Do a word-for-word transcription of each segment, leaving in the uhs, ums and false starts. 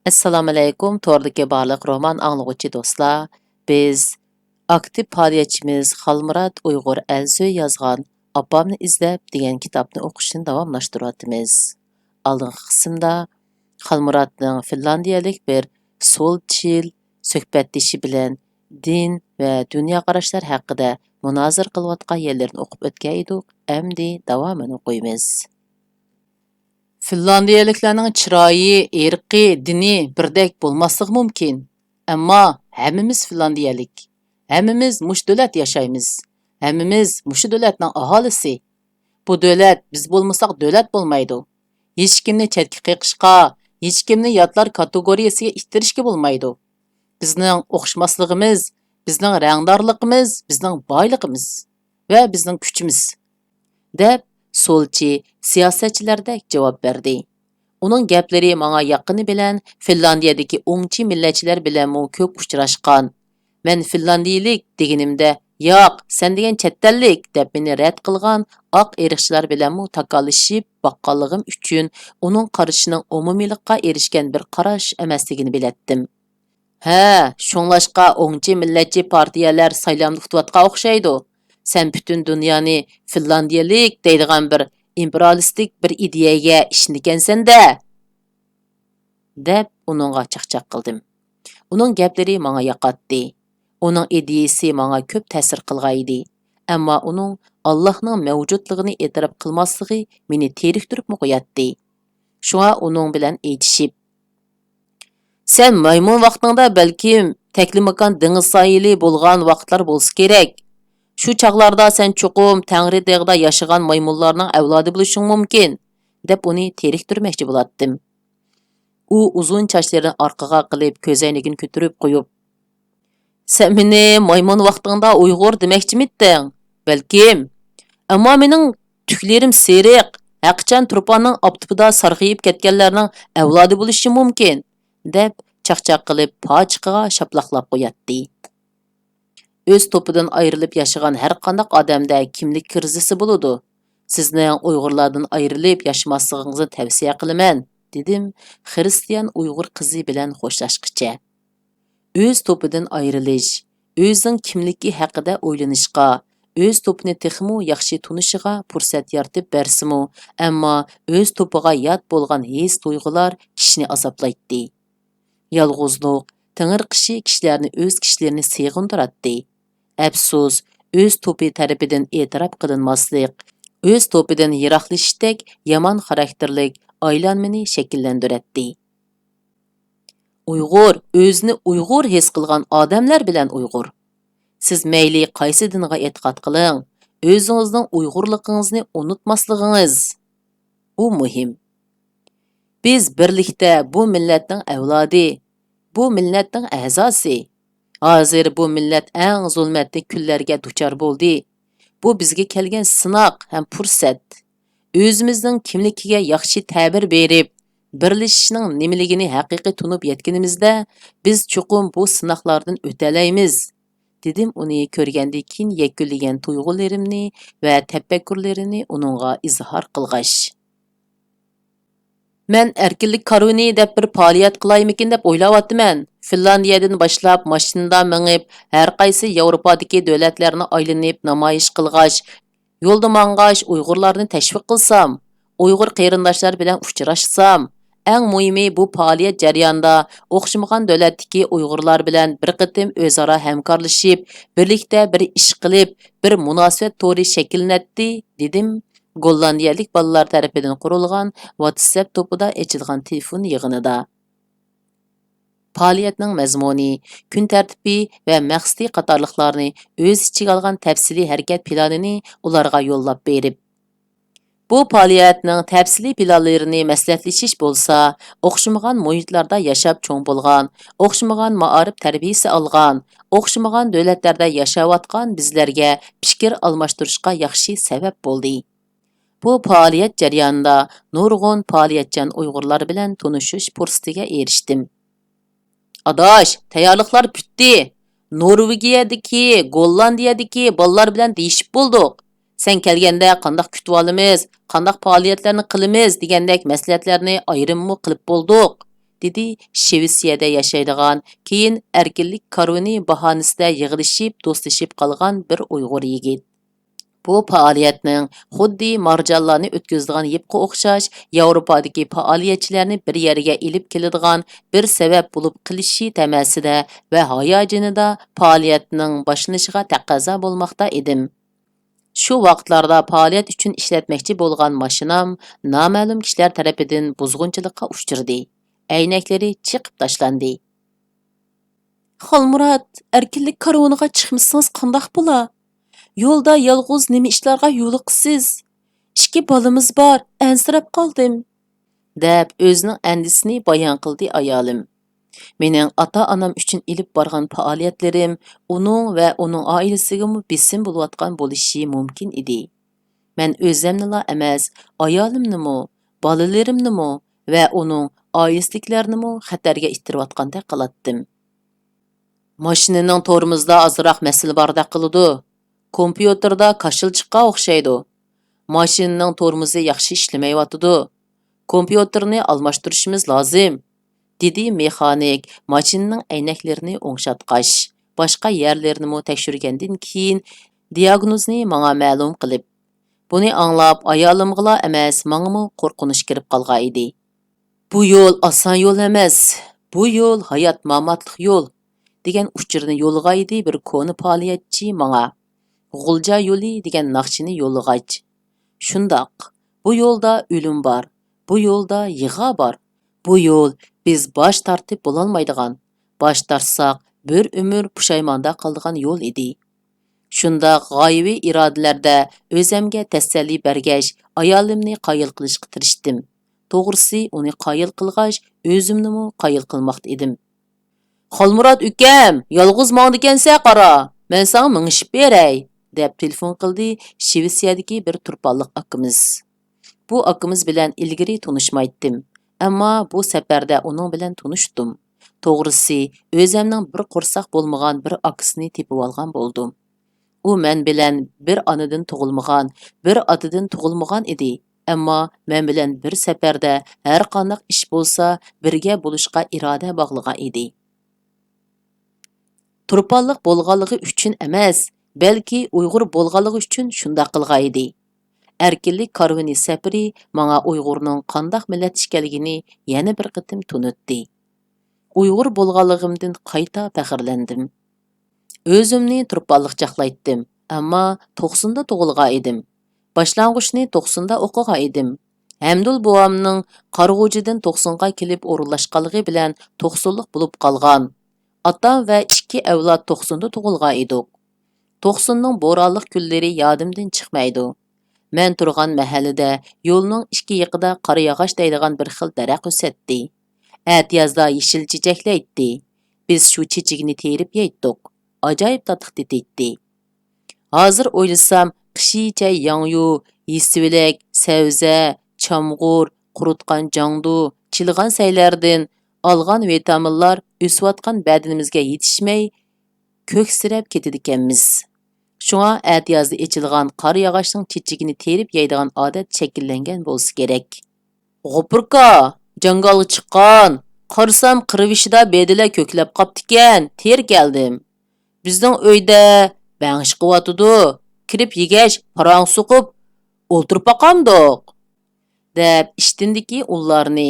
ئەسسالامۇئەلەيكۇم، توردىكى بارلىق رومان ئاڭلىغۇچى دوستلار. بىز ئاكتىپ پائالىيەتچىمىز خالمۇرات ئۇيغۇر ئەلسۆي يازغان «ئاپامنى ئىزدەپ» دېگەن كىتابنى ئوقۇشنى داۋاملاشتۇرۇۋاتىمىز. ئالدىنقى قىسىمدا خالمۇراتنىڭ فىنلاندىيەلىك بىر سولچىل سۆھبەتدىشى بىلەن دىن ۋە دۇنيا قاراشلار ھەققىدە مۇنازىرە قىلىۋاتقان يەرلىرىنى ئوقۇپ ئۆتكەن ئىدۇق، ئەمدى داۋامىنى ئوقۇيمىز. فىنلاندىيەلىكلەرنىڭ چىرايى، ئىرقى، دىنى بىردەك بولماسلىقى مۇمكىن. ئەمما ھەممىمىز فىنلاندىيەلىك. ھەممىمىز مۇشۇ دۆلەتتە ياشايمىز. ھەممىمىز مۇشۇ دۆلەتنىڭ ئاھالىسى. بۇ دۆلەت بىز بولمىساق دۆلەت بولمايدۇ. ھېچكىمنى چەتكە قېقىشقا، ھېچكىمنى ياتلار كاتېگورىيەسىگە ئىتتىرىشكە بولمايدۇ. بىزنىڭ ئوخشىماسلىقىمىز، بىزنىڭ رەڭدارلىقىمىز، بىزنىڭ بايلىقىمىز ۋە بىزنىڭ كۈچىمىز، دەپ سولچى سىياسەتچىلەردەك جاۋاب بەردى. ئۇنىڭ گەپلىرى ماڭا ياققىنى بىلەن فىنلاندىيەدىكى ئوڭچى مىللەتچىلەر بىلەنمۇ كۆپ ئۇچراشقان. مەن فىنلاندىيىلىك دېگىنىمدە، ياق، سەن دېگەن چەت ئەللىك دەپ مېنى رەت قىلغان ئاق ئىرقچىلار بىلەنمۇ تاكاللىشىپ باققانلىقىم ئۈچۈن ئۇنىڭ قارىشىنىڭ ئومۇمىيلىققا ئېرىشكەن بىر قاراش ئەمەسلىكىنى بىلەتتىم. ھە، شۇڭلاشقا ئوڭچى مىللەتچى پارتىيەلەر سايلامدا ئۇتۇۋاتقان ئوخشايدۇ. سەن پۈتۈن دۇنيانى فىنلاندىيەلىك دەيدىغان بىر ئىمپېرىيالىستىك بىر ئىدىيەگە ئىشىنىدىكەنسەن-دە! دەپ ئۇنىڭغا چاقچاق قىلدىم. ئۇنىڭ گەپلىرى ماڭا ياقاتتى. ئۇنىڭ ئىدىيىسى ماڭا كۆپ تەسىر قىلغان ئىدى. ئەمما ئۇنىڭ ئاللاھنىڭ مەۋجۇتلۇقىنى ئېتىراپ قىلماسلىقى مېنى تېرىكتۈرۈپمۇ قوياتتى. شۇڭا ئۇنىڭ بىلەن ئېيتىشىپ، سەن مايمۇن ۋاقتىڭدا بەلكىم تەكلىماكان دېڭىز ساھىلى بولغان ۋاقىتلار بولسا كېرەك. شۇ چاغلاردا سەن چوقۇم تەڭرى تېغىدا ياشىغان مايمۇنلارنىڭ ئەۋلادى بولۇشۇڭ مۇمكىن، دەپ ئۇنى تېرىكتۈرمەكچى بولاتتىم. ئۇ ئۇزۇن چاچلىرىنى ئارقىغا قىلىپ، كۆزەينىكىنى كۆتۈرۈپ قويۇپ، سەن مېنى مايمۇن ۋاقتىڭدا ئۇيغۇر دېمەكچىمىتتىڭ؟ بەلكىم. ئەمما مېنىڭ تۈكلىرىم سېرىق، ھەقىچان تۇرپاننىڭ ئاپتىپىدا سارغىيىپ كەتكەنلەرنىڭ ئەۋلادى بولۇشۇم مۇمكىن، دەپ چاقچاق قىلىپ پاچىقىغا شاپىلاقلاپ قوياتتى. ئۆز توپىدىن ئايرىلىپ ياشىغان ھەرقانداق ئادەمدە كىملىك كىرىزىسى بولىدۇ. سىزنىڭ ئۇيغۇرلاردىن ئايرىلىپ ياشىماسلىقىڭىزنى تەۋسىيە قىلىمەن، دېدىم خىرىستىيان ئۇيغۇر قىزى بىلەن خوشلاشقىچە. ئۆز توپىدىن ئايرىلىش، ئۆزىنىڭ كىملىكى ھەققىدە ئويلىنىشقا، ئۆز توپىنى تېخىمۇ ياخشى تونۇشىغا پۇرسەت يارىتىپ بەرسىمۇ، ئەمما ئۆز توپىغا يات بولغان ھېس-تۇيغۇلار كىشىنى ئازابلايتتى. يالغۇزلۇق، تېڭىرقىشى كىشىلەرنى ئۆز كىشىلىرىنى سېغىندۇراتتى. ئەپسۇس، ئۆز توپى تەرىپىدىن ئېتىراپ قىلىنماسلىق، ئۆز توپىدىن يىراقلىشىشتەك يامان خاراكتېرلىك ئايلانمىنى شەكىللەندۈرەتتى. ئۇيغۇر ئۆزىنى ئۇيغۇر ھېس قىلغان ئادەملەر بىلەن ئۇيغۇر. سىز مەيلى قايسى دىنغا ئېتىقاد قىلىڭ، ئۆزىڭىزنىڭ ئۇيغۇرلۇقىڭىزنى ئۇنتۇماسلىقىڭىز، ئۇ مۇھىم. بىز بىرلىكتە بۇ مىللەتنىڭ ئەۋلادى، بۇ مىللەتنىڭ ئەزاسى. ھازىر بۇ مىللەت ئەڭ زۇلمەتلىك كۈنلەرگە دۇچار بولدى. بۇ بىزگە كەلگەن سىناق ھەم پۇرسەت. ئۆزىمىزنىڭ كىملىكىگە ياخشى تەبىر بېرىپ، بىرلىشىشنىڭ نېمىلىكىنى ھەقىقىي تونۇپ يەتكىنىمىزدە، بىز چوقۇم بۇ سىناقلاردىن ئۆتەلەيمىز، دېدىم ئۇنى كۆرگەندىن كېيىن يەكۈنلىگەن تۇيغۇلىرىمنى ۋە تەپەككۇرلىرىنى ئۇنىڭغا ئىزھار قىلغاچ. مەن ئەركىنلىك كارۋىنى دەپ بىر پائالىيەت قىلايمىكىن دەپ ئويلاۋاتىمەن. فىنلاندىيەدىن باشلاپ ماشىنىدا مېڭىپ، ھەر قايسى ياۋروپادىكى دۆلەتلەرنى ئايلىنىپ نامايىش قىلغاچ، يولدا ماڭغاچ ئۇيغۇرلارنى تەشۋىق قىلسام، ئۇيغۇر قېرىنداشلار بىلەن ئۇچراشسام، ئەڭ مۇھىمى بۇ پائالىيەت جەريانىدا ئوخشىمىغان دۆلەتتىكى ئۇيغۇرلار بىلەن بىر قېتىم ئۆزئارا ھەمكارلىشىپ، بىرلىكتە بىر ئىش قىلىپ، بىر مۇناسىۋەت تورى شەكىللىنەتتى، دېدىم. گوللاندىيەلىك بالىلار تەرىپىدىن قۇرۇلغان ۋاتسەپ توپىدا ئېچىلغان تېلېفون يىغىنىدا. پائالىيەتنىڭ مەزمۇنى، كۈن تەرتىپى ۋە مەقسىتى قاتارلىقلارنى ئۆز ئىچىگە ئالغان تەپسىلىي ھەرىكەت پىلانىنى ئۇلارغا يوللاپ بېرىپ، بۇ پائالىيەتنىڭ تەپسىلىي پىلانلىرىنى مەسلىھەتلىشىش بولسا، ئوخشىمىغان مۇھىتلاردا ياشاپ چوڭ بولغان، ئوخشىمىغان مائارىپ تەربىيىسى ئالغان، ئوخشىمىغان دۆلەتلەردە ياشاۋاتقان بىزلەرگە پىكىر ئالماشتۇرۇشقا ياخشى سەۋەب بولدى. بۇ پائالىيەت جەريانىدا نۇرغۇن پائالىيەتچان ئۇيغۇرلار بىلەن تونۇشۇش پۇرسىتىگە ئېرىشتىم. ئاداش، تەييارلىقلار پۈتتى. نورۋېگىيەدىكى، گوللاندىيەدىكى بالىلار بىلەن دېيىشىپ بولدۇق. سەن كەلگەندە قانداق كۈتۈۋالىمىز، قانداق پائالىيەتلەرنى قىلىمىز دېگەندەك مەسلىھەتلەرنى ئايرىممۇ قىلىپ بولدۇق. دېدى شىۋېتسىيەدە ياشايدىغان، كېيىن ئەركىنلىك كارۋىنى باھانىسىدە يىغىلىشىپ، دوستلىشىپ قالغان بىر ئۇيغۇر يىگىت. بۇ پائالىيەتنىڭ خۇددى مارجانلارنى ئۆتكۈزىدىغان يىپقا ئوخشاش ياۋروپادىكى پائالىيەتچىلەرنى بىر يەرگە ئېلىپ كېلىدىغان بىر سەۋەب بولۇپ قېلىشى تەمەسىدە ۋە ھاياجىنىدا پائالىيەتنىڭ باشلىنىشىغا تەقەززا بولماقتا ئىدىم. شۇ ۋاقىتلاردا پائالىيەت ئۈچۈن ئىشلەتمەكچى بولغان ماشىنام نامەلۇم كىشىلەر تەرىپىدىن بۇزغۇنچىلىققا ئۇچرىدى. ئەينەكلىرى چېقىپ تاشلاندى. خالمۇرات، ئەركىنلىك كارۋىنىغا چىقمىسىڭىز قانداق بولا؟ يولدا يالغۇز نېمە ئىشلارغا يولۇقىسىز؟ ئىككى بالىمىز بار، ئەنسىرەپ قالدىم، دەپ ئۆزىنىڭ ئەندىشىسىنى بايان قىلدى ئايالىم. مېنىڭ ئاتا-ئانام ئۈچۈن ئېلىپ بارغان پائالىيەتلىرىم ئۇنىڭ ۋە ئۇنىڭ ئائىلىسىگىمۇ بېسىم بولۇۋاتقان بولۇشى مۇمكىن ئىدى. مەن ئۆزۈمنىلا ئەمەس، ئايالىمنىمۇ، بالىلىرىمنىمۇ ۋە ئۇنىڭ ئائىلىسىدىكىلەرنىمۇ خەتەرگە ئىتتىرىۋاتقاندەك قىلاتتىم. ماشىنىنىڭ تورمۇزىدا ئازراق مەسىلە باردەك قىلىدۇ. كومپيۇتېردا كاشىلا چىققان ئوخشايدۇ. ماشىنىنىڭ تورمۇزى ياخشى ئىشلىمەيۋاتىدۇ. كومپيۇتېرنى ئالماشتۇرۇشىمىز لازىم، دېدى مېخانىك ماشىنىنىڭ ئەينەكلىرىنى ئوڭشاتقاچ، باشقا يەرلىرىنىمۇ تەكشۈرگەندىن كېيىن دىياگنوزنى ماڭا مەلۇم قىلىپ. بۇنى ئاڭلاپ ئايالىمغىلا ئەمەس، ماڭىمۇ قورقۇنچ كىرىپ قالغانىدى. بۇ يول ئاسان يول ئەمەس، بۇ يول ھايات-ماماتلىق يول، دېگەن ئۇچۇرنى يوللىغانىدى بىر كونا پائالىيەتچى ماڭا. غۇلجا يولى دېگەن ناخشىنى يوللىغاچ. شۇنداق، بۇ يولدا ئۆلۈم بار، بۇ يولدا يىغا بار. بۇ يول بىز باش تارتىپ بولالمايدىغان، باش تارتساق بىر ئۆمۈر پۇشايماندا قالىدىغان يول ئىدى. شۇنداق غايىۋى ئىرادىلەردە ئۆزەمگە تەسەللى بەرگەچ، ئايالىمنى قايىل قىلىشقا تىرىشتىم. توغرىسى، ئۇنى قايىل قىلغاچ، ئۆزۈمنىمۇ قايىل قىلماقتا ئىدىم. خالمۇرات ئۇكام، يالغۇز ماڭىدىكەنسەن قارا، مەن ساڭا مېڭىشىپ بېرەي، دەپ تېلېفون قىلدى شىۋېتسىيەدىكى بىر تۇرپانلىق ئاكىمىز. بۇ ئاكىمىز بىلەن ئىلگىرى تونۇشمايتتىم، ئەمما بۇ سەپەردە ئۇنىڭ بىلەن تونۇشتۇم. توغرىسى، ئۆزەمنىڭ بىر قورساق بولمىغان بىر ئاكىسىنى تېپىۋالغان بولدۇم. ئۇ مەن بىلەن بىر ئانىدىن تۇغۇلمىغان، بىر ئاتىدىن تۇغۇلمىغان ئىدى، ئەمما مەن بىلەن بىر سەپەردە ھەرقانداق ئىش بولسا بىرگە بولۇشقا ئىرادە باغلىغان ئىدى. تۇرپانلىق بولغانلىقى ئۈچۈن ئەمەس، بەلكى ئۇيغۇر بولغانلىقى ئۈچۈن شۇنداق قىلغانىدى. ئەركىنلىك كارۋىنى سەپىرى ماڭا ئۇيغۇرنىڭ قانداق مىللەت ئىكەنلىكىنى يەنە بىر قېتىم تونۇتتى. ئۇيغۇر بولغانلىقىمدىن قايتا پەخىرلەندىم. ئۆزۈمنى تۇرپانلىق چاغلايتتىم، ئەمما توقسۇندا تۇغۇلغان ئىدىم. باشلانغۇچنى توقسۇندا ئوقۇغان ئىدىم. ھەمدۇل بوۋامنىڭ قارىغۇچىدىن توقسۇنغا كېلىپ ئورۇنلاشقانلىقى بىلەن توقسۇنلۇق بولۇپ قالغان. ئاتام ۋە ئىككى ئەۋلاد توقسۇندا تۇغۇلغان ئىدۇق. توقسۇننىڭ بورانلىق كۈنلىرى يادىمدىن چىقمايدۇ. مەن تۇرغان مەھەللىدە يولنىڭ ئىككى يېقىدا قارا ياغاچ دەيدىغان بىر خىل دەرەخ ئۆسەتتى. ئەتىيازدا يېشىل چېچەكلەيتتى. بىز شۇ چېچىكىنى تېرىپ يەيتتۇق. ئاجايىپ تاتلىق تېتىيتتى. ھازىر ئويلىسام، قىشىچە ياڭيۇ، يېسىۋېلەك، سەۋزە، چامغۇر، قۇرۇتقان جاڭدۇ، چىلىغان سەيلەردىن ئالغان ۋىتامىنلار ئۆسۈۋاتقان بەدىنىمىزگە يېتىشمەي، كۆكسىرەپ كېتىدىكەنمىز. شۇڭا ئەتىيازدا ئېچىلغان قارا ياغاچنىڭ چېچىكىنى تېرىپ يەيدىغان ئادەت شەكىللەنگەن بولسا كېرەك. غوپۇركا، جاڭگالغا چىققان. قارىسام، قىرىۋېشىدا بېدىلە كۆكلەپ قاپتىكەن، تېرە كەلدىم. بىزنىڭ ئۆيدە بەڭ ئىشقىۋاتىدۇ، كىرىپ يېگەچ پاراڭ سوقۇپ ئولتۇرۇپ باقامدۇق؟ دەپ ئىشتىندىكى ئۇنلارنى،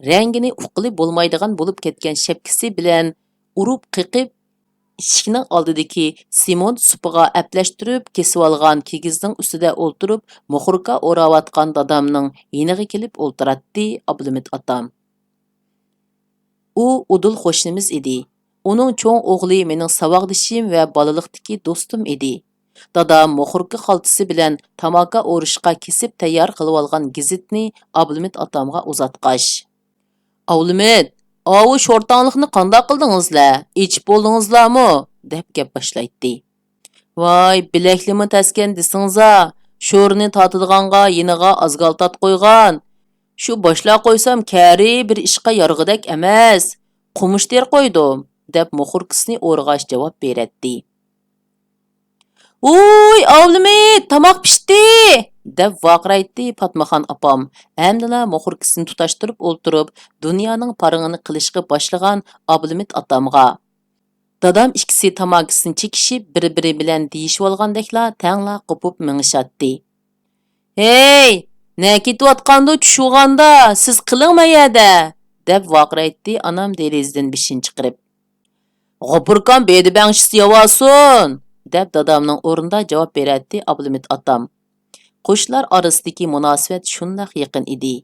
رەڭگىنى ئۇققىلى بولمايدىغان بولۇپ كەتكەن شەپكىسى بىلەن ئۇرۇپ قېقىپ، ئىشىكنىڭ ئالدىدىكى سېمونت سۇپىغا ئەپلەشتۈرۈپ كېسىۋالغان كىگىزنىڭ ئۈستىدە ئولتۇرۇپ، موخوركا ئوراۋاتقان دادامنىڭ يېنىغا كېلىپ ئولتۇراتتى ئابلىمىت ئاتام. ئۇ ئۇدۇل قوشنىمىز ئىدى. ئۇنىڭ چوڭ ئوغلى مېنىڭ ساۋاقدىشىم ۋە بالىلىقتىكى دوستۇم ئىدى. دادام موخوركا خالتىسى بىلەن تاماكا ئورۇشقا كېسىپ تەييار قىلىۋالغان گېزىتنى ئابلىمىت ئاتامغا ئۇزاتقاچ، ئابلىمىت، ئاۋۇ شورتاڭلىقنى قانداق قىلدىڭىزلە؟ ئېچىپ بولدىڭىزلامۇ؟ دەپ گەپ باشلايتتى. ۋاي، بىلەكلىمۇ تەسكەن دېسىڭىزا، شورىنى تارتىدىغانغا يېنىغا ئازگالتات قويغان. شۇ باشلاپ قويسام كەرى بىر ئىشقا يارىغۇدەك ئەمەس. قومۇش تېرىپ قويدۇم، دەپ موخوركىسىنى ئورىغاچ جاۋاب بېرەتتى. ۋوي، ئابلىمىت، تاماق پىشتى! دەپ ۋارقىرايتتى پاتمىخان ئاپام، ئەمدىلا مۇخۇركىسىنى تۇتاشتۇرۇپ ئولتۇرۇپ، دۇنيانىڭ پارىڭىنى قىلىشقا باشلىغان ئابلىمىت ئاتامغا. دادام ئىككىسى تاماكىسىنى چېكىشىپ، بىر-بىرى بىلەن دېيىشىۋالغاندەكلا تەڭلا قوپۇپ مېڭىشاتتى. «ھەي، نە كېتىۋاتقاندۇ چۈشۈۋالغاندا، سىز قېلىڭ مەيەردە!» دەپ ۋارقىرايتتى ئانام دېرىزىدىن بېشىنى چىقىرىپ. «غوپۇركام بېدە بەڭشىسى ياۋاسۇن!» دەپ دادامنىڭ ئورنىدا جاۋاب بېرەتتى ئابلىمىت ئاتام. قوشنىلار ئارىسىدىكى مۇناسىۋەت شۇنداق يېقىن ئىدى.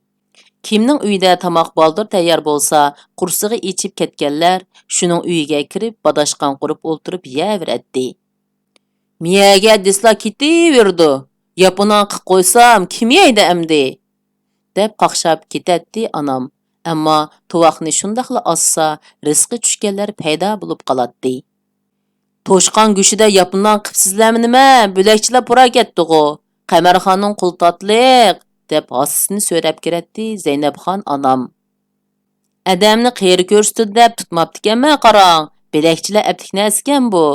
كىمنىڭ ئۆيىدە تاماق بالدۇر تەييار بولسا، قورسىقى ئېچىپ كەتكەنلەر شۇنىڭ ئۆيىگە كىرىپ، باداشقان قۇرۇپ ئولتۇرۇپ يەۋېرەتتى. «مىيەگە دېسىلا كېتىۋېرىدۇ. ياپىناڭ قىلىپ قويسام، كىم يەيدۇ ئەمدى؟» دەپ قاقشاپ كېتەتتى ئانام. ئەمما تۇۋاقنى شۇنداقلا ئاسسا، رىزقى چۈشكەنلەر پەيدا بولۇپ قالاتتى. «توشقان گۆشىدە ياپىناڭ قىپسىزلەرمۇ نېمە؟ بۆلەكچىلەر پۇرا كەتتىغۇ. قەمەرخاننىڭ قولى تاتلىق!» دەپ ھاسىسىنى سۆرەپ كىرەتتى زەينەپخان ئانام. «ئادەمنى قېرى كۆرسىتىدۇ دەپ تۇتماپتىكەنمەن قاراڭ، بۆلەكچىلەر ئەپلىك نەرسىكەن بۇ!»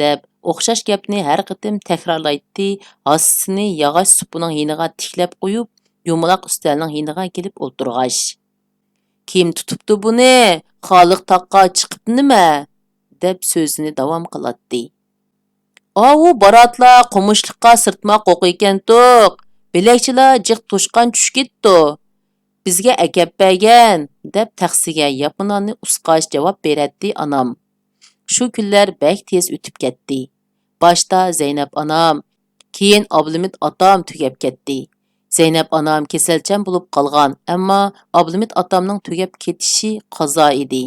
دەپ ئوخشاش گەپنى ھەر قېتىم تەكرارلايتتى، ھاسىسىنى ياغاچ سۇپىنىڭ يېنىغا تىكلەپ قويۇپ، يۇمىلاق ئۈستەلنىڭ يېنىغا كېلىپ ئولتۇرغاچ. «كىم تۇتۇپتۇ بۇنى؟ خالىق تاغقا چىقىپتۇ نېمە؟» دەپ سۆزىنى داۋام قىلاتتى. «ئاۋۇ باراتلا قومۇشلۇققا سىرتما قوقۇيكەنتۇق، بۆلەكچىلەر جىق توشقان چۈشۈپ كېتىپتۇ. بىزگە ئەكەپ بەرگەن» دەپ تەخسىگە ياپىناننى ئۇسقاچ جاۋاب بېرەتتى ئانام. شۇ كۈنلەر بەك تېز ئۆتۈپ كەتتى. باشتا زەينەپ ئانام، كېيىن ئابلىمىت ئاتام تۈگەپ كەتتى. زەينەپ ئانام كېسەلچان بولۇپ قالغان، ئەمما ئابلىمىت ئاتامنىڭ تۈگەپ كېتىشى قازا ئىدى.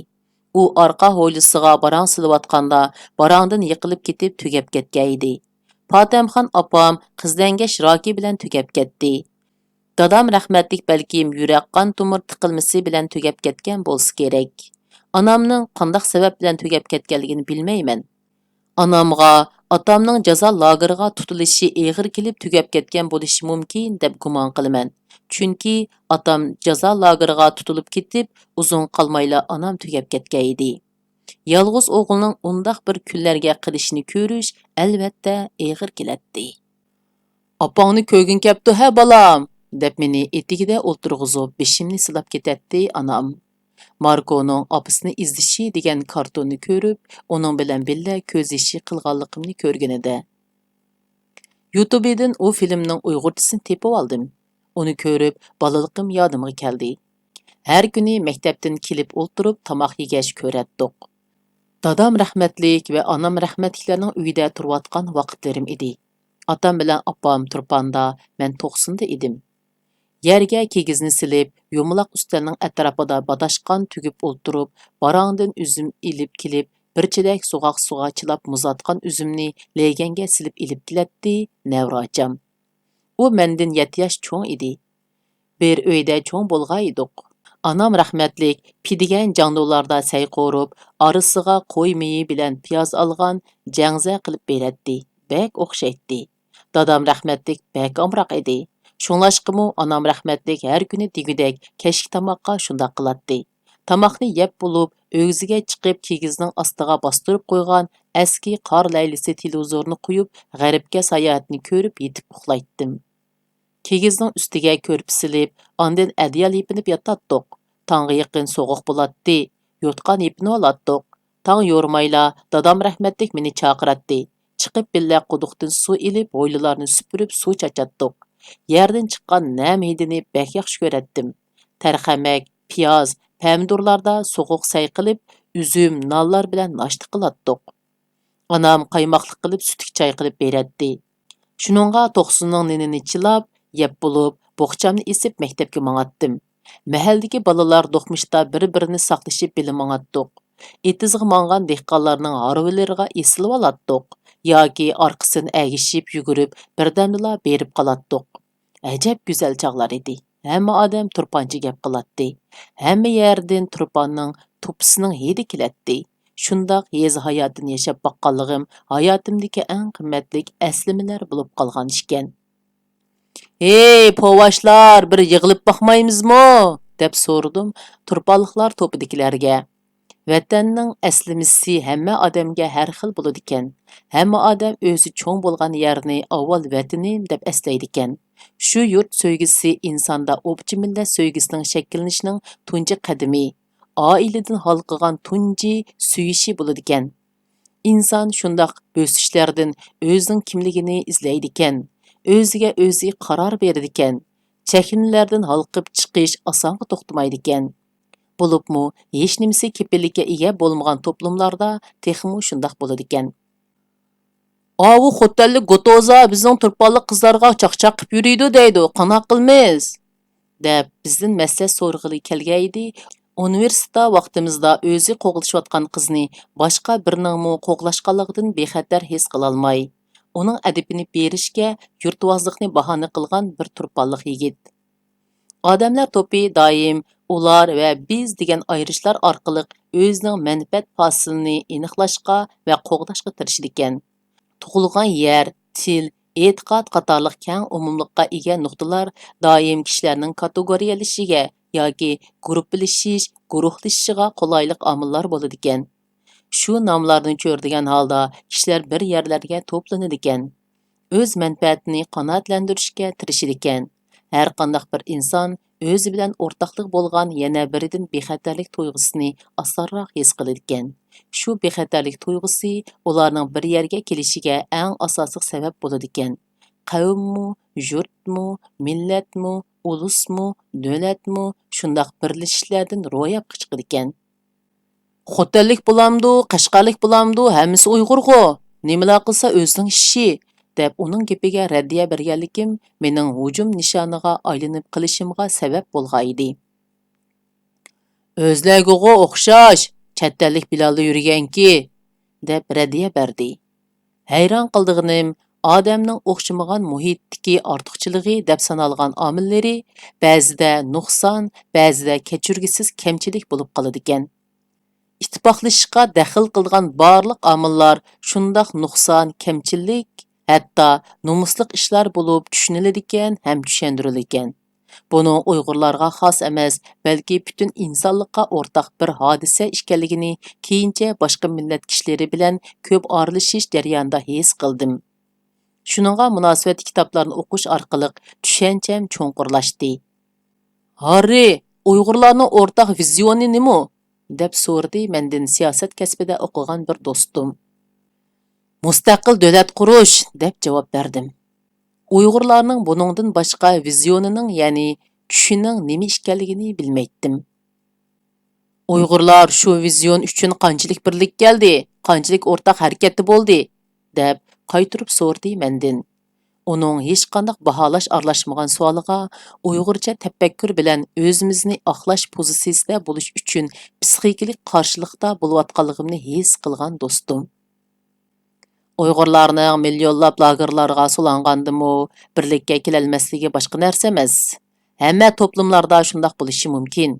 ئۇ ئارقا ھويلىسىغا باراڭ سېلىۋاتقاندا، باراڭدىن يىقىلىپ كېتىپ تۈگەپ كەتكەن ئىدى. پاتەمخان ئاپام قىزلەڭگەش راكى بىلەن تۈگەپ كەتتى. دادام رەھمەتلىك بەلكىم يۈرەك قان تومۇر تىقىلمىسى بىلەن تۈگەپ كەتكەن بولسا كېرەك. ئانامنىڭ قانداق سەۋەب بىلەن تۈگەپ كەتكەنلىكىنى بىلمەيمەن. ئانامغا ئاتامنىڭ جازا لاگېرىغا تۇتۇلۇشى ئېغىر كېلىپ تۈگەپ كەتكەن بولۇشى مۇمكىن دەپ گۇمان قىلىمەن. چۈنكى ئاتام جازا لاگېرىغا تۇتۇلۇپ كېتىپ، ئۇزۇن قالمايلا ئانام تۈگەپ كەتكەن ئىدى. يالغۇز ئوغلىنىڭ ئۇنداق بىر كۈنلەرگە قېلىشىنى كۆرۈش ئەلۋەتتە ئېغىر كېلەتتى. «ئاپاڭنى كۆرگۈڭ كەپتۇ ھە، بالام!» دەپ مېنى ئېتىكىدە ئولتۇرغۇزۇپ، بېشىمنى سىلاپ كېتەتتى ئانام. ماركونىڭ ئاپىسىنى ئىزدىشى دېگەن كارتوننى كۆرۈپ، ئۇنىڭ بىلەن بىللە كۆز يېشى قىلغانلىقىمنى كۆرگىنىدە. يۇتۇبىدىن ئۇ فىلىمنىڭ ئۇيغۇرچىسىنى تېپىۋالدىم. ئۇنى كۆرۈپ، بالىلىقىم يادىمغا كەلدى. ھەر كۈنى مەكتەپتىن كېلىپ ئولتۇرۇپ تاماق يېگەچ كۆرەتتۇق. دادام رەھمەتلىك ۋە ئانام رەھمەتلىكلەرنىڭ ئۆيىدە تۇرۇۋاتقان ۋاقىتلىرىم ئىدى. ئاتام بىلەن ئاپام تۇرپاندا، مەن توقسۇندا ئىدىم. يەرگە كىگىزنى سېلىپ، يۇمىلاق ئۈستەلنىڭ ئەتراپىدا باداشقان تۈگۈپ ئولتۇرۇپ، باراڭدىن ئۈزۈم ئېلىپ كېلىپ، بىر چېلەك سوغۇق سۇغا چىلاپ مۇزاتقان ئۈزۈمنى لېگەنگە سېلىپ ئېلىپ كېلەتتى نەۋرە ئاچام. ئۇ مەندىن يەتتە ياش چوڭ ئىدى. بىر ئۆيدە چوڭ بولغان ئىدۇق. ئانام رەھمەتلىك پىدىگەن جاڭدۇلاردا سەي قورۇپ، ئارىسىغا قوي مېيى بىلەن پىياز ئالغان جەڭزە قىلىپ بېرەتتى. بەك ئوخشايتتى. دادام رەھمەتلىك بەك ئامراق ئىدى. شۇڭلاشقىمۇ ئانام رەھمەتلىك ھەر كۈنى دېگۈدەك كەچلىك تاماققا شۇنداق قىلاتتى. تاماقنى يەپ بولۇپ، ئۆگزىگە چىقىپ، كىگىزنىڭ ئاستىغا باستۇرۇپ قويغان ئەسكى قار لەيلىسى تېلېۋىزورنى قويۇپ، غەربكە ساياھەتنى كۆرۈپ يېتىپ ئۇخلايتتىم. كىگىزنىڭ ئۈستىگە كۆرپە سېلىپ، ئاندىن ئەدىيال يېپىنىپ ياتاتتۇق. تاڭغا يېقىن سوغۇق بولاتتى. يوتقان يېپىنىۋالاتتۇق. تاڭ يورۇمايلا دادام رەھمەتلىك مېنى چاقىراتتى. چىقىپ بىللە قۇدۇقتىن سۇ ئېلىپ، ھويلىلارنى سۈپۈرۈپ، سۇ چاچاتتۇق. يەردىن چىققان نەم ھىدىنى بەك ياخشى كۆرەتتىم. تەرخەمەك، پىياز، پەمىدۇرلاردا سوغۇق سەي قىلىپ، ئۈزۈم، نانلار بىلەن ناشتا قىلاتتۇق. ئانام قايماقلىق قىلىپ سۈتۈك چاي قىلىپ بېرەتتى. شۇنىڭغا توقسۇننىڭ نېنىنى چىلاپ، يەپ بولۇپ، بوخچامنى ئېسىپ مەكتەپكە ماڭاتتىم. مەھەللىدىكى بالىلار دوقمۇشتا بىر-بىرىنى ساقلىشىپ بىللە ماڭاتتۇق. ئېتىزغا ماڭغان دېھقانلارنىڭ ھارۋىلىرىغا ئېسىلىۋالاتتۇق ياكى ئارقىسىدىن ئەگىشىپ يۈگۈرۈپ بىردەمدىلا بېرىپ قالاتتۇق. ئەجەب گۈزەل چاغلار ئىدى. ھەممە ئادەم تۇرپانچە گەپ قىلاتتى. ھەممە يەردىن تۇرپاننىڭ توپىسىنىڭ ھىدى كېلەتتى. شۇنداق يېزا ھاياتىنى ياشاپ باققانلىقىم ھاياتىمدىكى ئەڭ قىممەتلىك ئەسلىمىلەر بولۇپ قالغان ئىكەن. «ھېي، پوۋاشلار، بىر يىغىلىپ باقمايمىزمۇ؟» دەپ سورىدىم تۇرپانلىقلار توپىدىكىلەرگە. ۋەتەننىڭ ئەسلىمىسى ھەممە ئادەمگە ھەر خىل بولىدىكەن. ھەممە ئادەم ئۆزى چوڭ بولغان يەرنى ئاۋۋال ۋەتىنىم دەپ ئەسلەيدىكەن. شۇ يۇرت سۆيگۈسى ئىنساندا ئوپچە مىللەت سۆيگۈسىنىڭ شەكىللىنىشىنىڭ تۇنجى قەدىمى، ئائىلىدىن ھالقىغان تۇنجى سۆيۈشى بولىدىكەن. ئىنسان شۇنداق بۆسۈشلەردىن ئۆزىنىڭ كىملىكىنى ئىزدەيدىكەن، ئۆزىگە ئۆزى قارار بېرىدىكەن، چەكلىمىلەردىن ھالقىپ چىقىش ئاسانغا توختىمايدىكەن. بولۇپمۇ ھېچنېمىسى كېپىللىككە ئىگە بولمىغان توپلۇملاردا تېخىمۇ شۇنداق بولىدىكەن. «ئاۋۇ خوتەنلىك گوتوزا بىزنىڭ تۇرپانلىق قىزلارغا چاقچاق قىپ يۈرىدۇ دەيدۇ، قانداق قىلىمىز؟» دەپ بىزدىن مەسلىھەت سورىغىلى كەلگەن ئىدى. ئۇنىۋېرسىتېتتا ۋاقتىمىزدا ئۆزى قوغلىشىۋاتقان قىزنى باشقا بىرىنىڭمۇ قوغلاشقانلىقىدىن بىخەتەر ھېس قىلالماي، ئۇنىڭ ئەدىپىنى بېرىشكە يۇرتۋازلىقنى باھانە قىلغان بىر تۇرپانلىق يىگىت. ئادەملەر توپى دائىم ئۇلار ۋە بىز دېگەن ئايرىشلار ئارقىلىق ئۆزىنىڭ مەنپەئەت پاسىلىنى ئېنىقلاشقا ۋە قوغداشقا تىرىشىدىكەن. تۇغۇلغان يەر، تىل، ئېتىقاد قاتارلىق كەڭ ئومۇملۇققا ئىگە نۇقتىلار دائىم كىشىلەرنىڭ كاتېگورىيەلىشىشىگە ياكى گۇرۇپپىلىشىش، گۇرۇھلىشىشىغا قولايلىق ئامىللار بولىدىكەن. شۇ ناملارنى چۆرىدىگەن ھالدا كىشىلەر بىر يەرلەرگە توپلىنىدىكەن. ئۆز مەنپەئەتىنى قانائەتلەندۈرۈشكە تىرىشىدىكەن. ھەر قانداق بىر ئىنسان ئۆزى بىلەن ئورتاقلىقى بولغان يەنە بىرىدىن بىخەتەرلىك تۇيغۇسىنى ئاسانراق ھېس قىلىدىكەن. شۇ بىخەتەرلىك تۇيغۇسى ئۇلارنىڭ بىر يەرگە كېلىشىگە ئەڭ ئاساسلىق سەۋەب بولىدىكەن. قەۋممۇ، يۇرتمۇ، مىللەتمۇ، ئۇلۇسمۇ، دۆلەتمۇ شۇنداق بىرلىشىشلەردىن روياپقا چىقىدىكەن. «خوتەنلىك بولامدۇ، قەشقەرلىك بولامدۇ، ھەممىسى ئۇيغۇرغۇ، نېمىلا قىلسا ئۆزىنىڭ ئىشى» دەپ ئۇنىڭ گېپىگە رەددىيە بەرگەنلىكىم مېنىڭ ھۇجۇم نىشانىغا ئايلىنىپ قېلىشىمغا سەۋەب بولغانىدى. «ئۆزلەرگىغۇ ئوخشاش، چەت ئەللىك بىلەنلا يۈرگەنكى» دەپ رەددىيە بەردى. ھەيران قالىدىغىنىم، ئادەمنىڭ ئوخشىمىغان مۇھىتتىكى ئارتۇقچىلىقى دەپ سانالغان ئامىللىرى بەزىدە نۇقسان، بەزىدە كەچۈرگۈسىز كەمچىلىك بولۇپ قالىدىكەن. ئىتتىپاقلىشىشقا دەخلى قىلىدىغان بارلىق ئامىللار شۇنداق نۇقسان، كەمچىلىك، ھەتتا نومۇسلۇق ئىشلار بولۇپ چۈشىنىلىدىكەن ھەم چۈشەندۈرۈلىدىكەن. بۇنىڭ ئۇيغۇرلارغا خاس ئەمەس، بەلكى پۈتۈن ئىنسانلىققا ئورتاق بىر ھادىسە ئىكەنلىكىنى كېيىنچە باشقا مىللەت كىشىلىرى بىلەن كۆپ ئارىلىشىش جەريانىدا ھېس قىلدىم. شۇنىڭغا مۇناسىۋەتلىك كىتابلارنى ئوقۇش ئارقىلىق چۈشەنچەم چوڭقۇرلاشتى. «ھاررى، ئۇيغۇرلارنىڭ ئورتاق ۋىزىيونى نېمە؟» دەپ سورىدى مەندىن سىياسەت كەسپىدە ئوقۇغان بىر دوستۇم. «مۇستەقىل دۆلەت قۇرۇش» دەپ جاۋاب بەردىم. ئۇيغۇرلارنىڭ بۇنىڭدىن باشقا ۋىزىيونىنىڭ، يەنى چۈشىنىڭ نېمە ئىكەنلىكىنى بىلمەيتتىم. «ئۇيغۇرلار شۇ ۋىزىيون ئۈچۈن قانچىلىك بىرلىككە كەلدى، قانچىلىك ئورتاق ھەرىكەتتە بولدى؟» دەپ قايتۇرۇپ سورىدى مەندىن. ئۇنىڭ ھېچقانداق باھالاش ئارىلاشمىغان سوئالىغا ئۇيغۇرچە تەپەككۇر بىلەن ئۆزىمىزنى ئاقلاش پوزىتسىيىسىدە بولۇش ئۈچۈن پسىخىكىلىق قارشىلىقتا بولۇۋاتقانلىقىمنى ھېس قىلغان دوستۇم. ئۇيغۇرلارنىڭ مىليونلاپ لاگېرلارغا سولانغاندىمۇ بىرلىككە كېلەلمەسلىكى باشقا نەرسە ئەمەس. ھەممە توپلۇملاردا شۇنداق بولۇشى مۇمكىن.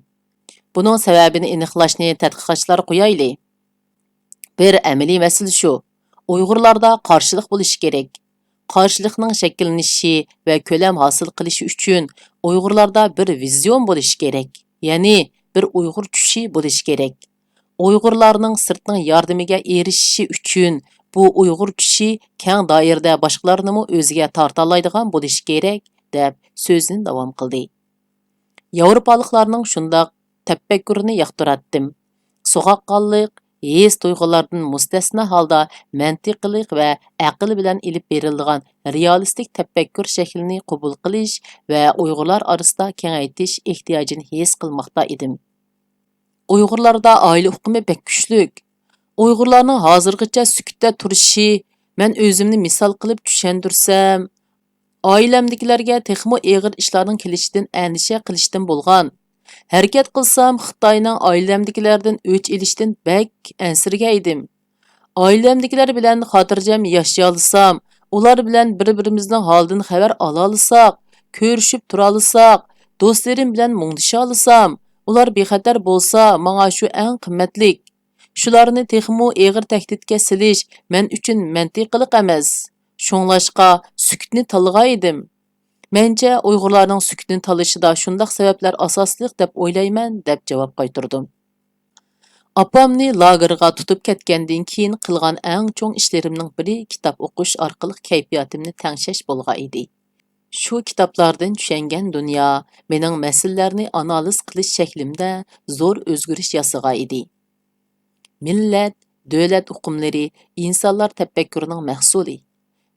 بۇنىڭ سەۋەبىنى ئېنىقلاشنى تەتقىقاتچىلارغا قويايلى. بىر ئەمەلىي مەسىلە شۇ، ئۇيغۇرلاردا قارشىلىق بولۇشى كېرەك. قارشىلىقنىڭ شەكىللىنىشى ۋە كۆلەم ھاسىل قىلىشى ئۈچۈن ئۇيغۇرلاردا بىر ۋىزىيون بولۇشى كېرەك، يەنى بىر ئۇيغۇر چۈشى بولۇشى كېرەك. ئۇيغۇرلارنىڭ سىرتنىڭ ياردىمىگە ئېرىشىشى ئۈچۈن بۇ ئۇيغۇر چۈشى كەڭ دائىرىدە باشقىلارنىمۇ ئۆزىگە تارتالايدىغان بولۇشى كېرەك، دەپ سۆزىنى داۋام قىلدى. ياۋروپالىقلارنىڭ شۇنداق تەپەككۇرىنى ياقتۇراتتىم. سوغۇققانلىق، ھېس-تۇيغۇلاردىن مۇستەسنا ھالدا مەنتىقىلىق ۋە ئەقىل بىلەن ئېلىپ بېرىلىدىغان رېئالىستىك تەپەككۇر شەكلىنى قوبۇل قىلىش ۋە ئۇيغۇرلار ئارىسىدا كېڭەيتىش ئېھتىياجىنى ھېس قىلماقتا ئىدىم. ئۇيغۇرلاردا ئائىلە ئۇقۇمى بەك كۈچلۈك. ئۇيغۇرلارنىڭ ھازىرغىچە سۈكۈتتە تۇرۇشى، مەن ئۆزۈمنى مىسال قىلىپ چۈشەندۈرسەم، ئائىلەمدىكىلەرگە تېخىمۇ ئېغىر ئىشلارنىڭ كېلىشىدىن ئەندىشە قىلىشتىن بولغان. ھەرىكەت قىلسام، خىتاينىڭ ئائىلەمدىكىلەردىن ئۆچ ئېلىشتىن بەك ئەنسىرىگەن ئىدىم. ئائىلەمدىكىلەر بىلەن خاتىرجەم ياشىيالىسام، ئۇلار بىلەن بىر-بىرىمىزنىڭ ھالىدىن خەۋەر ئالالىساق، كۆرۈشۈپ تۇرالىساق، دوستلىرىم بىلەن مۇڭدىشالىسام، ئۇلار بىخەتەر بولسا، ماڭا شۇ ئەڭ قىممەتلىك. شۇلارنى تېخىمۇ ئېغىر تەھدىتكە سېلىش مەن ئۈچۈن مەنتىقىلىق ئەمەس. شۇڭلاشقا، سۈكۈتنى تاللىغان ئىدىم. مەنچە، ئۇيغۇرلارنىڭ سۈكۈتنى تاللىشىدا شۇنداق سەۋەبلەر ئاساسلىق دەپ ئويلايمەن، دەپ جاۋاب قايتۇردۇم. ئاپامنى لاگېرغا تۇتۇپ كەتكەندىن كېيىن قىلغان ئەڭ چوڭ ئىشلىرىمنىڭ بىرى كىتاب ئوقۇش ئارقىلىق كەيپىياتىمنى تەڭشەش بولغان ئىدى. شۇ كىتابلاردىن چۈشەنگەن دۇنيا مېنىڭ مەسىلىلەرنى ئانالىز قىلىش شەكلىمدە زور ئۆزگىرىش ياسىغان ئىدى. مىللەت، دۆلەت ئۇقۇملىرى ئىنسانلار تەپەككۇرىنىڭ مەھسۇلى.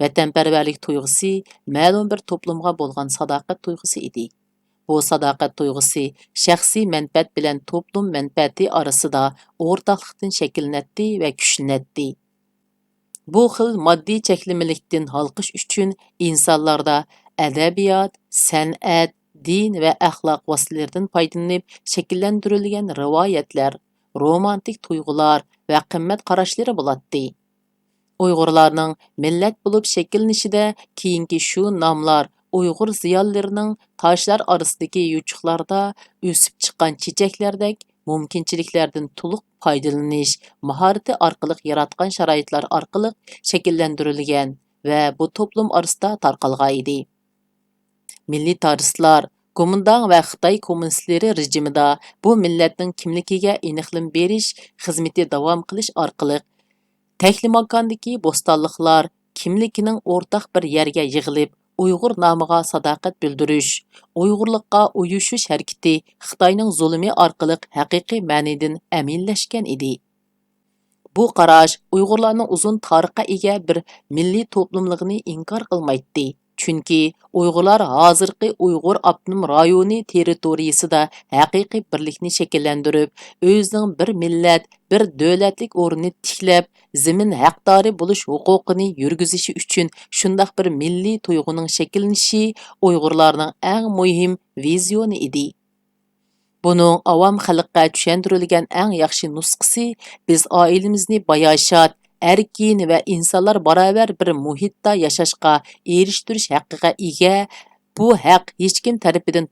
ۋەتەنپەرۋەرلىك تۇيغۇسى مەلۇم بىر توپلۇمغا بولغان ساداقەت تۇيغۇسى ئىدى. بۇ ساداقەت تۇيغۇسى شەخسىي مەنپەئەت بىلەن توپلۇم مەنپەئەتى ئارىسىدا ئورتاقلىقتىن شەكىللىنەتتى ۋە كۈچلىنەتتى. بۇ خىل ماددىي چەكلىمىلىكتىن ھالقىش ئۈچۈن ئىنسانلاردا ئەدەبىيات، سەنئەت، دىن ۋە ئەخلاق ۋاسىتىلىرىدىن پايدىلىنىپ شەكىللەندۈرۈلگەن رىۋايەتلەر، رومانتىك تۇيغۇلار ۋە قىممەت قاراشلىرى بولاتتى. ئۇيغۇرلارنىڭ مىللەت بولۇپ شەكىللىنىشىدە كېيىنكى شۇ ناملار ئۇيغۇر زىيالىيلىرىنىڭ تاشلار ئارىسىدىكى يوچۇقلاردا ئۆسۈپ چىققان چېچەكلەردەك مۇمكىنچىلىكلەردىن تولۇق پايدىلىنىش ماھارىتى ئارقىلىق ياراتقان شارائىتلار ئارقىلىق شەكىللەندۈرۈلگەن ۋە بۇ توپلۇم ئارىسىدا تارقالغان ئىدى. مىللىتارىستلار، گومىنداڭ ۋە خىتاي كوممۇنىستلىرى رېجىمىدا بۇ مىللەتنىڭ كىملىكىگە ئېنىقلىما بېرىش خىزمىتى داۋام قىلىش ئارقىلىق، تەكلىماكاندىكى بوستانلىقلار كىملىكىنىڭ ئورتاق بىر يەرگە يىغىلىپ، ئۇيغۇر نامىغا ساداقەت بىلدۈرۈش، ئۇيغۇرلۇققا ئۇيۇشۇش ھەرىكىتى خىتاينىڭ زۇلۇمى ئارقىلىق ھەقىقىي مەنىدىن ئەمىنلەشكەن ئىدى. بۇ قاراش ئۇيغۇرلارنىڭ ئۇزۇن تارىخقا ئىگە بىر مىللىي توپلۇملۇقىنى ئىنكار قىلمايتتى. چۈنكى ئۇيغۇرلار ھازىرقى ئۇيغۇر ئاپتونوم رايونى تېررىتورىيىسىدا ھەقىقىي بىرلىكنى شەكىللەندۈرۈپ، ئۆزىنىڭ بىر مىللەت، بىر دۆلەتلىك ئورنىنى تىكلەپ، زېمىن ھەقدارى بولۇش ھوقۇقىنى يۈرگۈزۈشى ئۈچۈن شۇنداق بىر مىللىي تۇيغۇنىڭ شەكىللىنىشى ئۇيغۇرلارنىڭ ئەڭ مۇھىم ۋىزىيونى ئىدى. بۇنىڭ ئاۋام خەلققە چۈشەندۈرۈلگەن ئەڭ ياخشى نۇسخىسى، بىز ئائىلىمىزنى باياشات، ئەركىن ۋە ئىنسانلار باراۋەر بىر مۇھىتتا ياشاشقا ئېرىشتۈرۈش ھەققىگە ئىگە. بۇ ھەق ھېچكىم تەرىپىدىن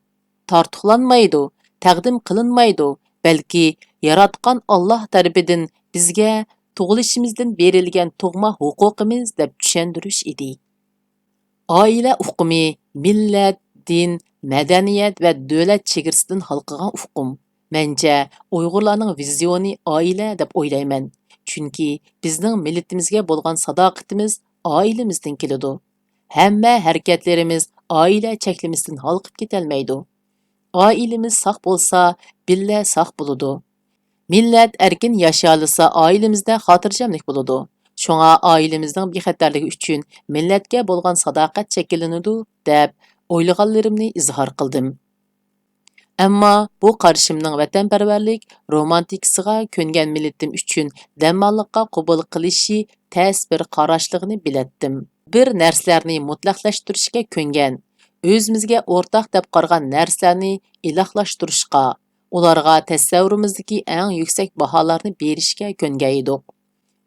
تارتۇقلانمايدۇ، تەقدىم قىلىنمايدۇ، بەلكى ياراتقان ئاللاھ تەرىپىدىن بىزگە تۇغۇلۇشىمىزدىن بېرىلگەن تۇغما ھوقۇقىمىز دەپ چۈشەندۈرۈش ئىدى. ئائىلە ئۇقۇمى مىللەت، دىن، مەدەنىيەت ۋە دۆلەت چېگرىسىدىن ھالقىغان ئۇقۇم. مەنچە، ئۇيغۇرلارنىڭ ۋىزىيونى ئائىلە دەپ ئويلايمەن. چۈنكى بىزنىڭ مىللىتىمىزگە بولغان ساداقىتىمىز ئائىلىمىزدىن كېلىدۇ. ھەممە ھەرىكەتلىرىمىز ئائىلە چەكلىمىسىدىن ھالقىپ كېتەلمەيدۇ. ئائىلىمىز ساق بولسا، بىللە ساق بولىدۇ. مىللەت ئەركىن ياشىيالىسا، ئائىلىمىزدە خاتىرجەملىك بولىدۇ. شۇڭا ئائىلىمىزنىڭ بىخەتەرلىكى ئۈچۈن مىللەتكە بولغان ساداقەت شەكىللىنىدۇ، دەپ ئويلىغانلىرىمنى ئىزھار قىلدىم. ئەمما بۇ قارىشىمنىڭ ۋەتەنپەرۋەرلىك رومانتىكىسىغا كۆنگەن مىللىتىم ئۈچۈن دەماللىققا قوبۇل قىلىشى تەس بىر قاراشلىقىنى بىلەتتىم. بىر نەرسىلەرنى مۇتلەقلەشتۈرۈشكە كۆنگەن، ئۆزىمىزگە ئورتاق دەپ قارىغان نەرسىلەرنى ئىلاھلاشتۇرۇشقا، ئۇلارغا تەسەۋۋۇرىمىزدىكى ئەڭ يۈكسەك باھالارنى بېرىشكە كۆنگەن ئىدۇق.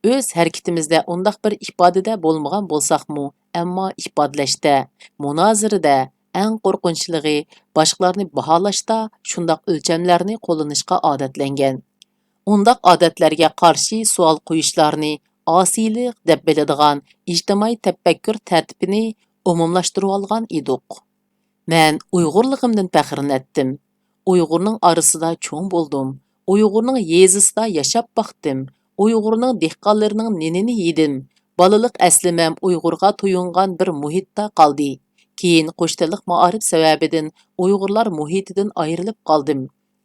ئۆز ھەرىكىتىمىزدە ئۇنداق بىر ئىپادىدە بولمىغان بولساقمۇ، ئەمما ئىپادىلەشتە، مۇنازىرىدە ئەڭ قورقۇنچلۇقى باشقىلارنى باھالاشتا شۇنداق ئۆلچەملەرنى قوللىنىشقا ئادەتلەنگەن. ئۇنداق ئادەتلەرگە قارشى سوئال قويۇشلارنى ئاسىيلىق دەپ بىلىدىغان ئىجتىمائىي تەپەككۇر تەرتىپىنى ئومۇملاشتۇرۇۋالغان ئىدۇق. مەن ئۇيغۇرلۇقۇمدىن پەخىرلىنەتتىم. ئۇيغۇرنىڭ ئارىسىدا چوڭ بولدۇم. ئۇيغۇرنىڭ يېزىسىدا ياشاپ باقتىم. ئۇيغۇرنىڭ دېھقانلىرىنىڭ نېنىنى يېدىم. بالىلىق ئەسلىمەم ئۇيغۇرغا تويۇنغان بىر مۇھىتتا قالدى. كېيىن قوش تىللىق مائارىپ سەۋەبىدىن ئۇيغۇرلار مۇھىتىدىن ئايرىلىپ قالدىم.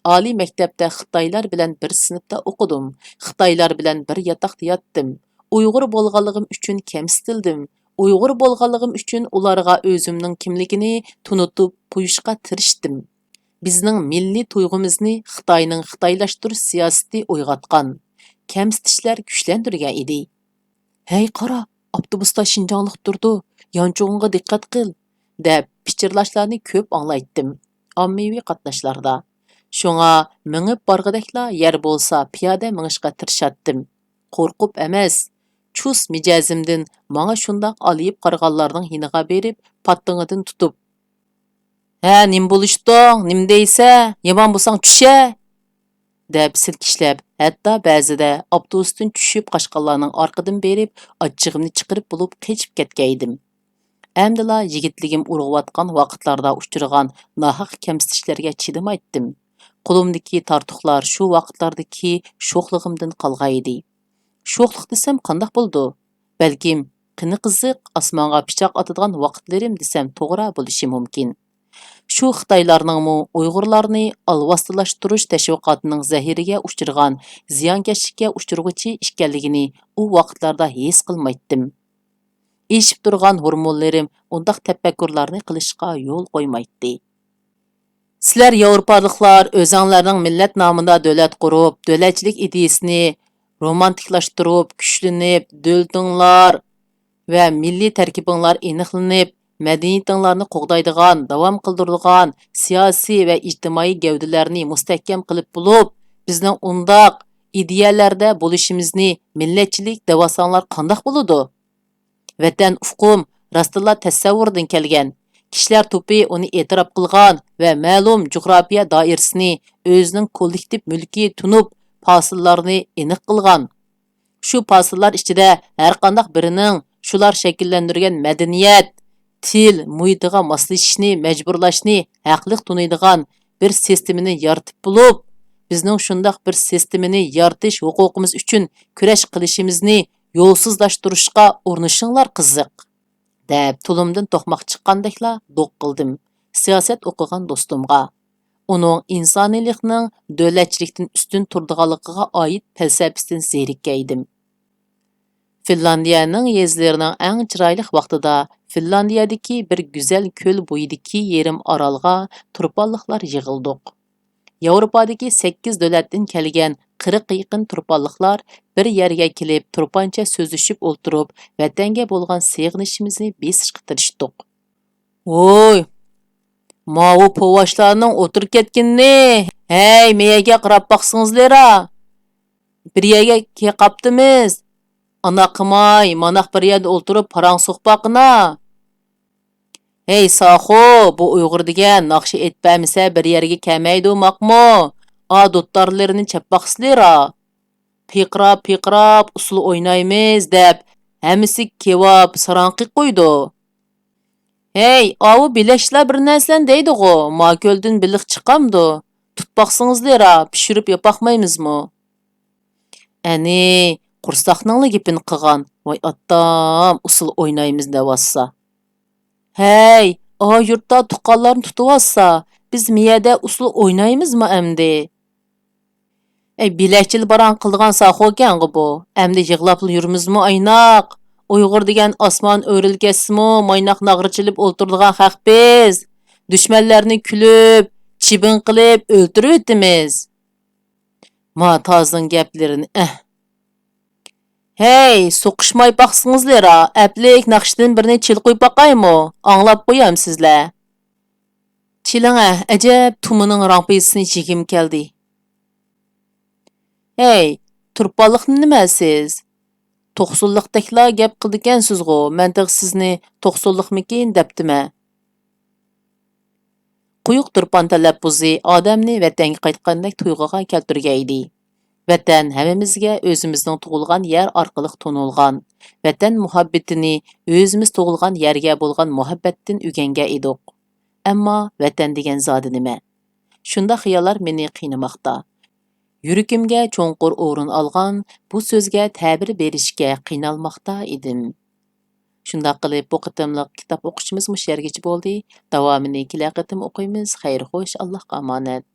ئالىي مەكتەپتە خىتايلار بىلەن بىر سىنىپتا ئوقۇدۇم. خىتايلار بىلەن بىر ياتاقتا ياتتىم. ئۇيغۇر بولغانلىقىم ئۈچۈن كەمسىتىلدىم. ئۇيغۇر بولغانلىقىم ئۈچۈن ئۇلارغا ئۆزۈمنىڭ كىملىكىنى تونۇتۇپ قويۇشقا تىرىشتىم. بىزنىڭ مىللىي تۇيغۇمىزنى خىتاينىڭ خىتايلاشتۇرۇش سىياسىتى ئويغاتقان، كەمسىتىشلەر كۈچلەندۈرگەن ئىدى. «ھەي قارا، ئاپتوبۇستا شىنجاڭلىق تۇرىدۇ، يانچۇقۇڭغا دىققەت قىل» دەپ پىچىرلاشلارنى كۆپ ئاڭلايتتىم ئاممىۋى قاتناشلاردا. شۇڭا مېڭىپ بارغۇدەكلا يەر بولسا پىيادە مېڭىشقا تىرىشاتتىم. قورقۇپ ئەمەس، چۇس مىجەزىمدىن ماڭا شۇنداق ئالىيىپ قارىغانلارنىڭ يېنىغا بېرىپ پاتىڭىدىن تۇتۇپ، «ھە، نېمە بولۇشتۇڭ؟ نېمە دەيسە؟ يامان بولساڭ چۈشە!» دەپ سىلكىشلەپ، ھەتتا بەزىدە ئاپتوبۇستىن چۈشۈپ قاچقانلارنىڭ ئارقىدىن بېرىپ ئاچچىقىمنى چىقىرىپ بولۇپ قېچىپ كەتكەيدىم. ئەمدىلا يىگىتلىكىم ئۇرغۇۋاتقان ۋاقىتلاردا ئۇچرىغان ناھەق كەمسىتىشلەرگە چىدىمايتتىم. قولۇمدىكى تارتۇقلار شۇ ۋاقىتلاردىكى شوخلۇقۇمدىن قالغانىدى. شوخلۇق دېسەم قانداق بولىدۇ؟ بەلكىم قېنى قىزىق، ئاسمانغا پىچاق ئاتىدىغان ۋاقىتلىرىم دېسەم توغرا بولۇشى مۇمكىن. شۇ خىتايلارنىڭمۇ ئۇيغۇرلارنى ئالۋاستىلاشتۇرۇش تەشۋىقاتىنىڭ زەھىرىگە ئۇچرىغان زىيانكەشلىككە ئۇچرىغۇچى ئىكەنلىكىنى ئۇ ۋاقىتلاردا ھېس قىلمايتتىم. ئېشىپ تۇرغان ھورمونلىرىم ئۇنداق تەپەككۇرلارنى قىلىشقا يول قويمايتتى. سىلەر ياۋروپالىقلار ئۆزۈڭلارنىڭ مىللەت نامىدا دۆلەت قۇرۇپ، دۆلەتچىلىك ئىدىيىسىنى رومانتىكلاشتۇرۇپ، كۈچلىنىپ، دۆلىتىڭلار ۋە مىللىي تەركىبىڭلار ئېنىقلىنىپ، مەدەنىيىتىڭلارنى قوغدايدىغان، داۋام قىلدۇرىدىغان سىياسىي ۋە ئىجتىمائىي گەۋدىلەرنى مۇستەھكەم قىلىپ بولۇپ، بىزنىڭ ئۇنداق ئىدىيەلەردە بولۇشىمىزنى مىللەتچىلىك دەۋاتساڭلار قانداق بولىدۇ؟ ۋەتەن ئۇقۇم راستتىنلا تەسەۋۋۇردىن كەلگەن. كىشىلەر توپى ئۇنى ئېتىراپ قىلغان ۋە مەلۇم جۇغراپىيە دائىرىسىنى ئۆزىنىڭ كوللېكتىپ مۈلكى تونۇپ، پاسىللارنى ئېنىق قىلغان. شۇ پاسىللار ئىچىدە ھەرقانداق بىرىنىڭ شۇلار شەكىللەندۈرگەن مەدەنىيەت، تىل، مۇھىتىغا ماسلىشىشنى مەجبۇرلاشنى ھەقلىق تونۇيدىغان بىر سىستېمىنى يارىتىپ بولۇپ، بىزنىڭ شۇنداق بىر سىستېمىنى يارىتىش ھوقۇقىمىز ئۈچۈن كۈرەش قىلىشىمىزنى يولسىزلاشتۇرۇشقا ئۇرۇنۇشۇڭلار قىزىق، دەپ تۇلۇمدىن توقماق چىققاندەكلا دوق قىلدىم. سىياسەت ئوقۇغان دوستۇمغا، ئۇنىڭ ئىنسانىيلىقنىڭ دۆلەتچىلىكتىن ئۈستۈن تۇرىدىغانلىقىغا ئائىت پەلسەپىسىدىن زېرىكەيدىم. فىنلاندىيەنىڭ يېزىلىرىنىڭ ئەڭ چىرايلىق ۋاقتىدا فىنلاندىيەدىكى بىر گۈزەل كۆل بويىدىكى يېرىم ئارالغا تۇرپانلىقلار يىغىلدۇق. ياۋروپادىكى سەككىز دۆلەتتىن كەلگەن قىرىققا يېقىن تۇرپانلىقلار بىر يەرگە كېلىپ، تۇرپانچە سۆزلىشىپ ئولتۇرۇپ، ۋەتەنگە بولغان سېغىنىشىمىزنى بېسىشقا تىرىشتۇق. ۋوي، ماۋۇ پوۋاشلارنىڭ ئولتۇرۇپ كەتكىنىنى! ھەي، مېيەگە قاراپ باقسىڭىزلىرا! بىر يەرگە كېلىپ قاپتىمىز. ئانا قىماي، ماناق بىر يەردە ئولتۇرۇپ پاراڭ سوقۇپ باقىنا. ھەي ساخو، بۇ ئۇيغۇر دېگەن ناخشا ئېيتىپ بەرمىسە بىر يەرگە كەلمەيدۇ ماقمۇ؟ ئا، دۇتارلىرىنى چاپ باقسىلىرا. پىقراپ، پىقراپ ئۇسسۇل ئوينايمىز دەپ ھەممىسى كېۋاپ ساراڭ قىلىپ قويىدۇ. ھەي، ئاۋۇ بىلەشلەر بىر نەرسىلەرنى دەيدىغۇ، ما كۆلدىن بېلىق چىقامدۇ؟ تۇتۇپ باقسىڭىزلىرا، پىشۇرۇپ يەپ باقمايمىزمۇ؟ ئەنى، قورساقنىڭلا گېپىنى قىلغان. ۋاي ئاتام، ئۇسسۇل ئوينايمىز دەۋاتسا. ھەي، ئا يۇرتتا تۇغقانلارنى تۇتۇۋاتسا، بىز مىيەدە ئۇسسۇل ئوينايمىزمۇ ئەمدى؟ ئەي، بىلەكچىل باراڭ قىلىدىغان ساخوكەنغۇ بۇ. ئەمدى يىغلاپلا يۈرىمىزمۇ ئايناق؟ ئۇيغۇر دېگەن ئاسمان ئۆرۈلۈپ كەتسىمۇ، مايناق ناغرا چېلىپ ئولتۇرىدىغان خەق بىز. دۈشمەنلەرنى كۈلۈپ، چىبىڭ قىلىپ ئۆلتۈرۈۋېتىمىز. ما تازىنىڭ گەپلىرىنى، ئەھ. ھەي، سوقۇشماي باقسىڭىزلىرا، ئەپلىك ناخشىدىن بىرنى چېلىپ قويۇپ باقايمۇ؟ ئاڭلاپ قويامسىزلەر؟ چېلىڭە، ئەجەب تۇمىنىڭ راڭپىيىسىنى چېكىم كەلدى. ھەي، تۇرپانلىقنى نېمە سىز؟ توقسۇنلۇقتەكلا گەپ قىلىدىكەنسىزغۇ، مەن تېخى سىزنى توقسۇنلۇقمىكىن دەپتىمە. قويۇق تۇرپان تەلەپپۇزى ئادەمنى ۋەتەنگە قايتقاندەك تۇيغۇغا كەلتۈرگەن ئىدى. ۋەتەن ھەممىمىزگە ئۆزىمىزنىڭ تۇغۇلغان يەر ئارقىلىق تونۇلغان. ۋەتەن مۇھەببىتىنى ئۆزىمىز تۇغۇلغان يەرگە بولغان مۇھەببەتتىن ئۆگەنگەن ئىدۇق. ئەمما ۋەتەن دېگەن زادى نېمە؟ شۇنداق خىياللار مېنى قىينىماقتا. يۈرىكىمگە چوڭقۇر ئورۇن ئالغان بۇ سۆزگە تەبىر بېرىشكە قىينالماقتا ئىدىم. شۇنداق قىلىپ، بۇ قېتىملىق كىتاب ئوقۇشىمىز مۇشۇ يەرگىچە بولدى. داۋامىنى كېلەر قېتىم ئوقۇيمىز. خەير خوش، ئاللاھقا ئامانەت.